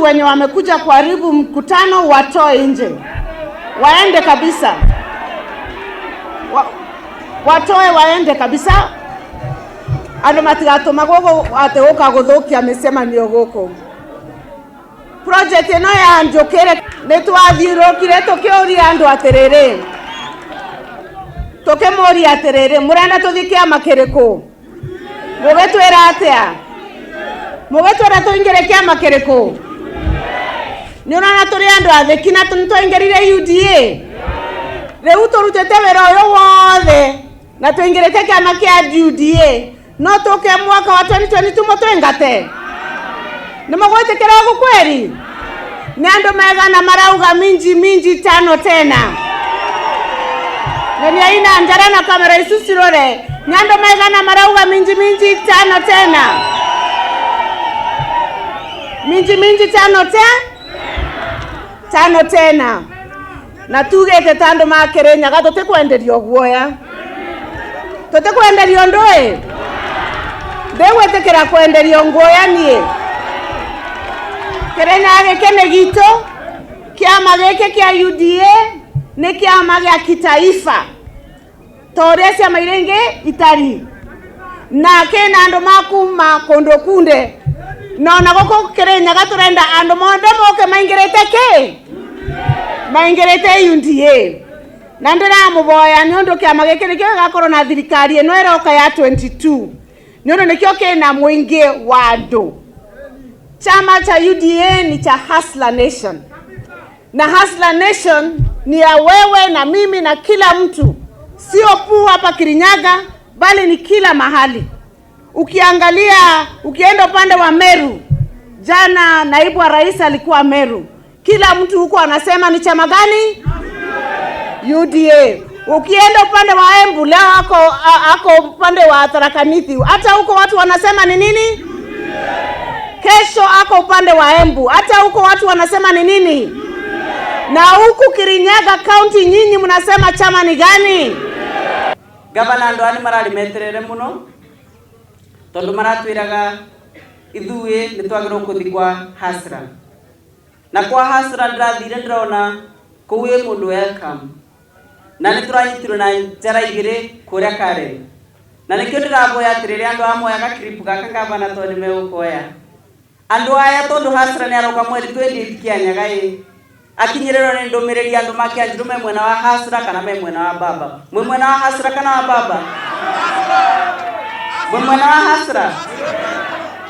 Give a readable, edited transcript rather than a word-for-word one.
Wenye wamekuja kuharibu mkutano watoe nje, waende kabisa, watoe waende kabisa, andu matigatũmagwo atĩ gũka gũthũkia mĩcemanio gũkũ. Project ĩno ya Njũkĩre nĩ twathiũrũkire tũkĩũria andũ atĩrĩrĩ, tũkĩmũria atĩrĩrĩ, mũrenda tũthiĩ kĩama kĩrĩkũ? Mũgĩtwĩra atĩa? Mũgĩtwĩra tũingĩre kĩama kĩrĩkũ? Nĩ ũrona tũrĩ andũ athĩki na nĩ twaingĩrire UDA. Rĩu tũrutĩte wĩra ũyũ wothe na tũingĩrĩte kĩama kĩa UDA, no tũke mwaka wa 2022 mũtwĩngate? Nĩ mũgwĩtĩkĩra ũguo kweri? Nĩ andũ megana marauga Minji Minji tano tena? Nyonia ina njara na kamera icu cirore. Nĩ andũ megana marauga Minji Minji tano tena? Minji Minji tano te tano tena. Na tugĩte ta andũ ma Kĩrĩnyaga tũtikwenderio guoya, tũtikwenderio ndũĩ, ndĩgwĩtĩkĩra kwenderio nguoya niĩ. Kĩrĩnyaga gĩkĩ nĩ gitũ. Kĩama gĩkĩ kĩa UDA nĩ kĩama gĩa kitaifa ta ũrĩa ciama iria ingĩ itari, na kĩna andũ makuma kũndũ kunde, na ona gũkũ Kĩrĩnyaga tũrenda andũ mothe moke maingĩrĩte kĩ maingĩrĩte UDA. Na ndĩramũvoya nĩ ũndũ kĩama gĩkĩ nĩkĩo gĩgakorwo na thirikari ĩno ĩroka ya 22, nĩ ũndũ nĩkĩo kĩna mũingĩ wa andũ. Chama cha UDA ni cha Hustler Nation, na Hustler Nation ni ya wewe na mimi na kila mtu, sio tu hapa Kirinyaga, bali ni kila mahali. Ukiangalia, ukienda upande wa Meru, jana naibu wa rais alikuwa Meru, kila mtu huko anasema ni chama gani? UDA. Ukienda upande wa Embu leo ako upande wa Tharaka Nithi, hata huko watu wanasema ni nini? Kesho ako upande wa Embu, hata huko watu wanasema ni nini? Na huku Kirinyaga County nyinyi mnasema chama ni gani? Gavana, andu aya nĩ mararĩ meterere mũno tondũ maratwĩraga ithuĩ nĩ twagĩrĩirwo kũthiĩ kwa Hustler, na kwa Hustler ndĩrathire ndĩrona kũu ĩ mũndũ welcome, na nĩ tũranyitirwo na njara igĩrĩ kũrĩa Karen, na nĩkĩo ndĩraboya atĩrĩrĩ, andũ aya moyaga clip gaka, gavana, tondũ nĩ megũkoya andũ aya, tondũ Hustler nĩ aroka mweri 28 Kĩanyaga ĩ akinyĩrĩrwo nĩ ndũmĩrĩri andũ ma Kĩanjirũ me mwena wa Hustler kana me mwena wa baba? Mwĩ mwena wa Hustler kana wa baba? Mwĩ mwena wa Hustler?